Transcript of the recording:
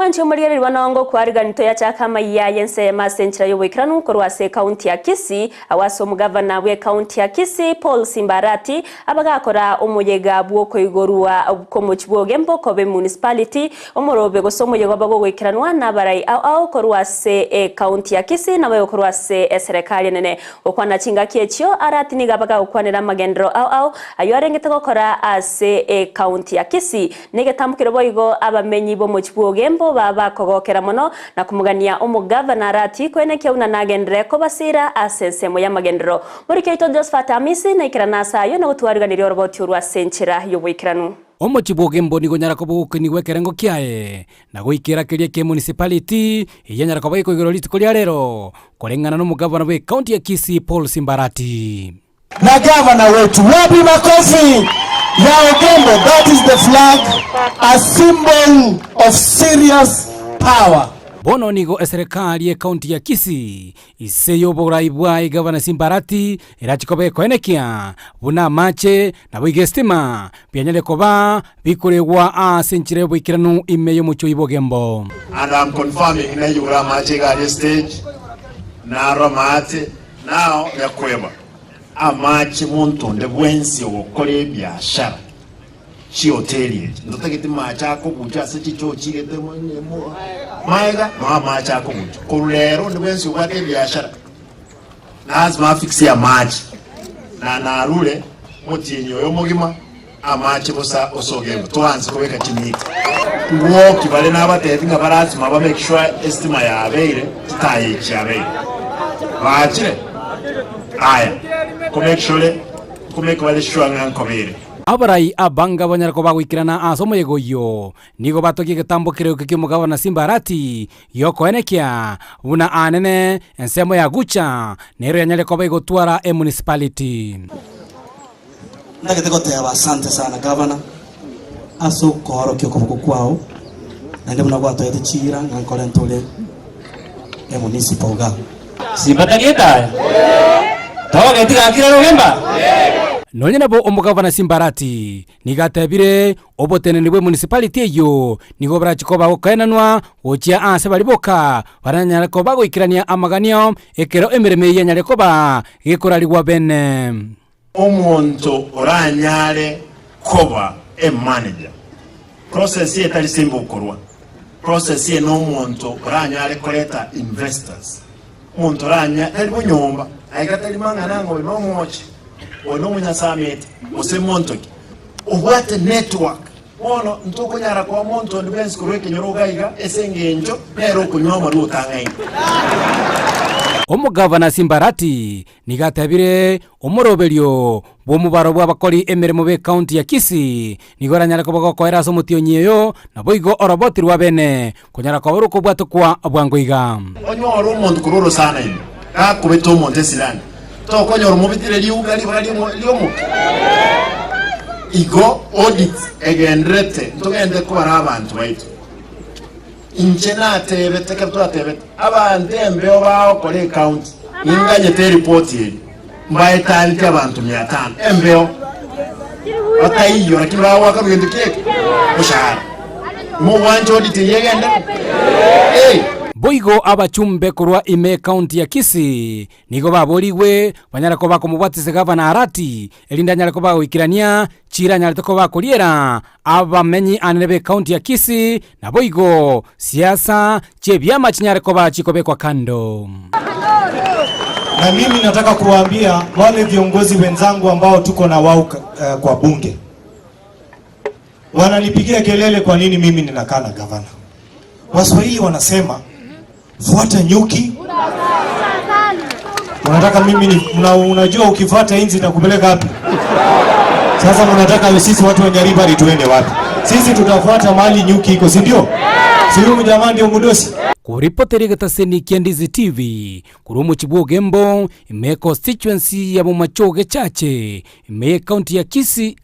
Omwanchi omorigereria bono ngokwariganitwe toyachake amaiya y'ensemo ase enchera y'oboikeranu korwa ase ekaunti ya Kisii, agwo ase omogavana bw'ekaunti ya Kisii Paul Simba Arati abagakora omoyega bw'okoigorwa kw'omochie bw'Ogembo koba emunicipality, omorobe gose omoyega obe gogoikeranwa nabarai ao ao korwa ase ekaunti ya Kisii naboigo korwa ase eserekari enene. Gokwana chingaki echio, Arati nigo abagagokwanera amagenderero ao ao ayio arengete gokora ase ekaunti ya Kisii. Negetambokero boigo abamenyi b'omochie bw'Ogembo baba bakogokera mono na komogania omogavana Arati koenekia buna nagenderere kobasiira ase ensemo y'amagenderero. Moriki oito Josephat Amisi naikerane ase ayio na gotwariganiria oroboti orwo ase enchera y'oboikeranu. Omochie bw'Ogembo nigo onyara koba ogokenigwa ekerengo kiaye, na goikera keria ki'emunicipality eyio enyara koba gekoigorwa rituko ria rero, koreng'ana nomogavana bw'ecounty ya Kisii Paul Simba Arati. Na gavana wetu, wapi makofi ya Ogembo? That is the flag, a symbol of serious power. Bono nigo eserekari y'ecounty ya Kisii ise y'oborai bwaye Gavana Simba Arati erache koba ekoenekia buna amache naboigo estima bianyare koba bikoregwa ase enchera y'oboikeranu ime y'omochie oyio bw'Ogembo. And I'm confirming naigure amache iga aria stage, naro amache, nao nyakweba amache monto onde bwensi ogokora ebiashara chihoteli echi ntotageti mache akobucha ase chichoo chigete maega no amache akobucha korwa rero onde bwensi obwate ebiashara lazima afixe amache na narure motienyi oyo omogima amache bosa osogembe twanse kobeka chimita ngwoki bare nabatebi ng'a barazima ba make sure estima yabeire chitaya echi chiabeire bachire aya ko make sure ko make bare sure ng'a nkobeire. Abarai abange banyare koba bagoikerana ase omoyega oyio, nigo batogia egetambo kerokia ki'omogabana Simba Arati giokoenekia buna aanene ensemo ya Gucha nero yanyare koba egotwara emunicipality. Ntagete goteba asante sana gavana ase okoorokia okoboko kwao naende buna gwatoete chiira ng'a nkorente ore emunicipal igaa. Simba tari etaya? Togeti gaki rero ogemba? Nonya nabo omogavana Simbarati nigo atebire oboteneneri bwe municipality eyio nigo borache koba gokaenanwa gochia aase baria boka baranyare koba goikerania amaganio ekero emeremo eyio enyare koba gekorarigwa bene. Omonto oranyare koba emanager. Process etari simple korwa. Process eye nomonto oranyare koreta investors. Omonto oranya tari bonyomba, aiga tari mang'ana ng'a oyo nomoche, oyo nomonyasamete, gose monto ki. Obwate network. Bono ntokonyara koa monto onde bwensi korwa ekenyoro iga iga ase engencho nere okonywa amarwa otang'aini. Omogavana Simbarati nigo atebire omoroberio bw'omobaro bw'abakori emeremo b'ecounty ya Kisii nigo oranyare koba gokoera ase omotionyi oyo naboigo oroboti rwa bene konyara koba rokobwatokwa bwango iga. Onyore omonto korwa orosana ime gakobeta omonto esirani, tokonyora omobitire riuga ribaga ri'omokia. Igo audit egendererete ntogende kobara abanto baito. Inche natebete ekero twatebete abanto embeo bagokora ecounty ninganyete eripoti eria mbaetaneti abanto mia tano embeo bataiyo lakini bagoaka gento ki eke moshahara mogwancha audit eyio egenderere eh. Boigo abachumbe korwa ime ecounty ya Kisii nigo baborigwe banyare koba komobwatisia gavana Arati erinde anyare koba goikerania chiira anyarete koba koriera abamenyi anene b'ecounty ya Kisii naboigo siasa chi'ebiama chinyare koba chikobekwa kando. Na mimi nataka kuwaambia wale viongozi wenzangu ambao tuko na wao uh, kwa bunge wananipigia kelele, kwa nini mimi ninakaa na gavana? Waswahili wanasema fuata nyuki. Unataka mimi ni, una, unajua ukifuata inzi itakupeleka wapi? Sasa mnataka sisi watu wa Nyaribari tuende wapi? Sisi tutafuata mahali nyuki iko, si ndio? Si huyu jamaa ndio mdosi? Koripotera egetaseni kia Ndizi TV korwa omochie bw'Ogembo, ime constituency ya Bomachoge Chache, ime y'ecounty ya Kisii.